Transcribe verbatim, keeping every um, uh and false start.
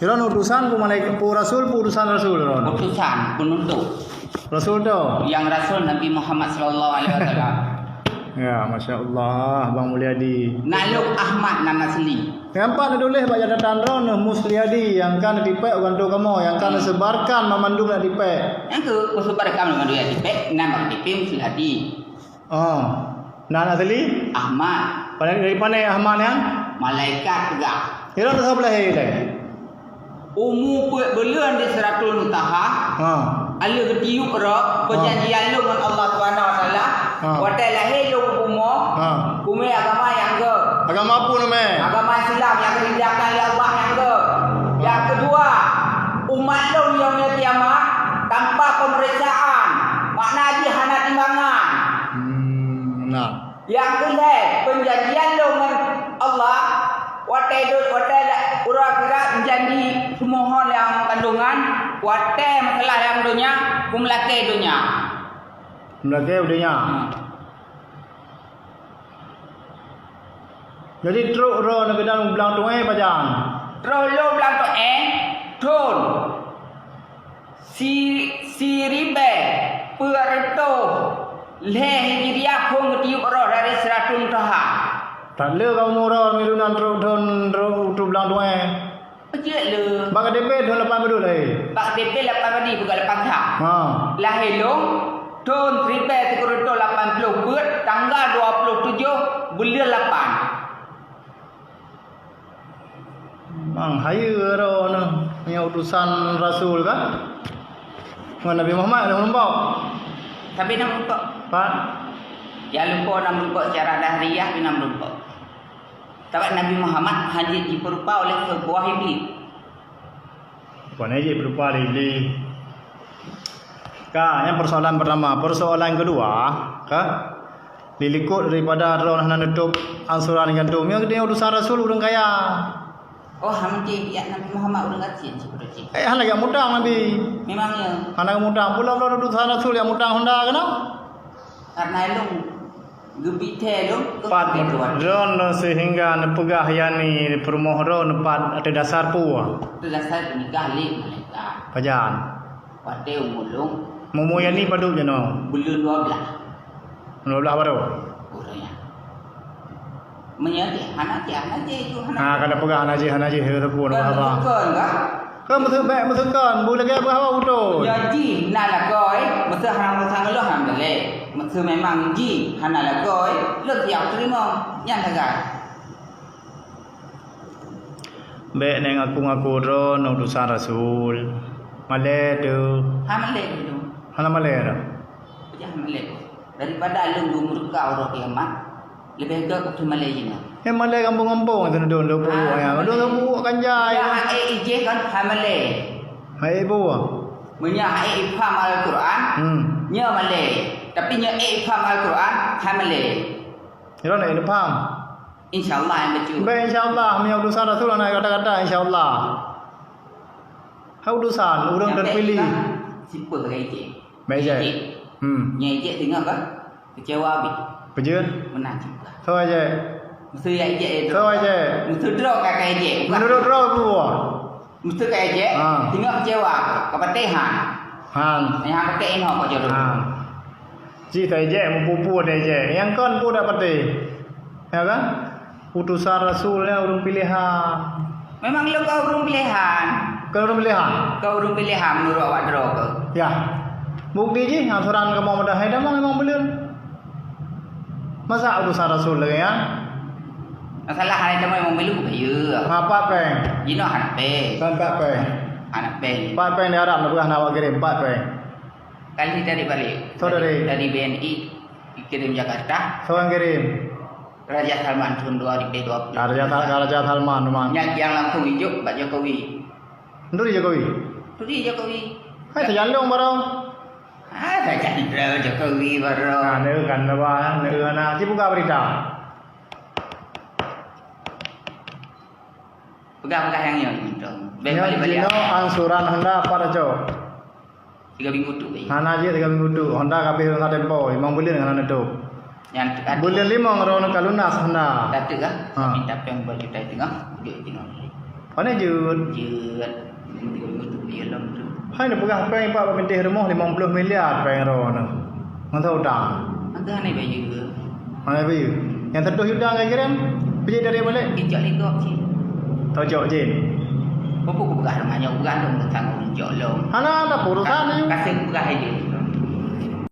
Droeneuh utusan peue malaikat, peue rasul, peue utusan rasul droeneuh? Utusan, penuntut. Rasul tu? Nyang rasul Nabi Muhammad sallallahu alaihi wasallam. Ya, Masya Allah, Bang Mulyadi. Naluk Ahmad nan asli. Nampak na tuléh bak catatan droeneuh Musliadi nyang ka neutipék u kantô kamoe, nyang ka neusebarkan banmandum neutipék. Nyang keuh kusebarkan banmandum neutipék, nan bak K T P Musliadi. Oh. Nan asli? Ahmad. Pada dari mana Ahmad nyan? Malaikat peugah. Kira tu sabelah ilée. Umu peuet buleuen di Sidratul Muntaha. Ha. Aleuh geutiup roh, ha, peujanjian lôn ngon Allah Subhanahu Wa Taala. Ha. Watée lahé lôn u bumoe, ha, kumé agama nyang geuh. Agama peue namé? Agama Islam nyang geuridhakan lé Allah nyang geuh. Ha. Nyang keudua, umat lôn nyang kiamat tanpa pemeriksaan, makna jih hana timbangan. Hmm, nah. Nyang keulhée, peunjanjian lôn ngon Allah, watée dot, watée la-, uroe akhirat meujanji seumohon nyang kandungan, watée meusalah nyang donya, kumeulakée donya. Meulakée donya. Hmm. Jadi trok droeneuh keunan u blang tuéh pajan? Trok lôn blang tuéh, thon. Si-, siribée peuet reutôh lhée Hijriah phon geutiup roh dari Sidratul Muntaha. That le kamoe uroe milu nan trok thon trok u blang tuéh. Peujeuet le. Bak K T P thon lapan padum lahé? Bak K T P lapan padum, bukan lapan that. Ha. Lahé lôn thon siribée sikureueng reutôh lapan ploh peuet, tanggal dua ploh tujoh buleuen lapan. Mang hayeue droeneuh nyoe utusan rasul ka? Ngon Nabi Muhammad ada meurumpok? Tapi na meurumpok. Pat? Ya lupa na meurumpok secara lahiriah, tapi na meurumpok. Sabab Nabi Muhammad hana jipeurupa oleh seubuah iblis. Bukan jih peurupa lé Iblih. Ka, nyan persoalan pertama. Persoalan kedua, ka, di likot daripada droeneuh hana neutôb ansuran gantung, nyoe geutanyoe utusan rasul ureueng kaya. Oh, hana jih, ya, Nabi Muhammad ureueng gasien sibeudôh jih. Eh, hana geumutang Nabi. Memang ya. Hana geumutang. Pula-pula utusan rasul nyang mutang Honda keunoe? Karena ilong Geubi thée lôn keu Pat keudroe. Droeneuh seuhingga neupeugah, yani, peurumoh droeneuh pat ateueh dasar peue? Ateueh dasar geunikah lé malaikat. Pajan? Watée umu lôn. Umu yani padub jinoe? Buleuen dua blaih. Dua blaih baroe? Uroe nyan. Meunyoe jih, hana jih, hana jih, itu hana jih. Ha, ka neupeugah hana jih, hana jih, itu pun. Kon bahwa. Kon, ka? Keu meuseuh bék meuseuh kon, bu lagée beuhawa beutôi. Nyoe jih na lakoe, meuseuh hana meusang lôn hana lé. Meuseuh memang jih hana lakoe, lôn siap teurimong. Nyan sagai. Bék nyan ngaku-ngaku droe utusan rasul. Malée tu. Hana malée tu. Hana malée tu. Peujah malée. Daripada lôn geumurka uroe kiamat, leubeh gét keu malée jinoe. Nyan malée gampông-gampông tu dong, dong peuruek nyan. Dong peuruek kan jai. Ya, hai ijeh kan, hai malée. Hai ibu. Meunyoe hai ipham Al-Quran, hmm, nyoe malée. Tapi nyoe ipham Al-Quran, hai malée. Nyoe nak ipham. Insya Allah yang betul. Baik, insya Allah. Meunyoe utusan Rasul na kata-kata, insya Allah. Hai utusan, ureueng terpilih. Sipeue lagée ijeh. Baik, ijeh. Hmm. Nyan ijeh teungoh ka? Kecewa habis. Peujeuet? Meunan cit lah. Soe ijeh? Meuseuh ya ijeh, ya, soe ijeh? Meuseuh droe ka, ka ijeh. Menurut droe peue? Meuseuh ka ijeh, ha, teungoh kecewa. Ka patéh han. Han. Nyang patéh inoe ka jodoh. Han. Cit ijeh, meupupu ijeh. Nyang kon peue dak patéh. Ya kan? Utusan Rasul nyan ureueng pilehan. Memang lôn ka ureueng pilehan. Ka ureueng pilehan? Ka ureueng pilehan meunurot awak droe keuh. Ya. Bukti jih, asuran kamoe meudah hai damang memang buleuen. Masa utusan Rasul lagée nyan? Masalah hai damang memang buleuen bukan ye. Ha, pat péng. Jinoe hana péng. Kan pat péng. Hana péng. Pat péng di Arab na peugah na awak kirém, pat péng. Kali dari balik. Soe dari? Dari, dari B N I, dikirim Jakarta. Soe nyang kirim? Raja Salman tahun dua ribu dua puluh. Raja Sal-, Raja Salman memang. Nyan nyang langsung ijok bak Jokowi. Turi Jokowi? Turi Jokowi. Hai, tajandong baroe. Ah, tajandong Jokowi baroe. Nah, neu kan, neu kan, neu kan. Ci buka berita. Peugah-peugah nyang nyoe, Bintang. Beh, nyoe balik-balik jinoe ah. Angsuran Honda pat cok. Tiga minggu tu, eh. Hana jeuet tiga minggu tu. Honda ka abéh rhona tempo, limong buleuen hana neutôp. Nyan teuka tu. Buleuen limong droeneuh ka lunas Honda. Ka tu kah? Ha. Minta péng dua juta tengah, duek tengah. Pane jeuet? Jeuet. Minggu-minggu tu beli lom tu. Hai neupeugah péng Pak bak pinteh rumoh limong ploh miliar péng droeneuh. Ngon utang. Agak ni bayu ke? Mana bayu? Nyang teutuh utang ka kirém? Pijak dari balik? Ijak ligok cit. Tau jok jin. Apa aku peugah rumah nyoe, peugah dong tentang ureueng jok lom. Hana ada urusan you. Kasih peugah aja.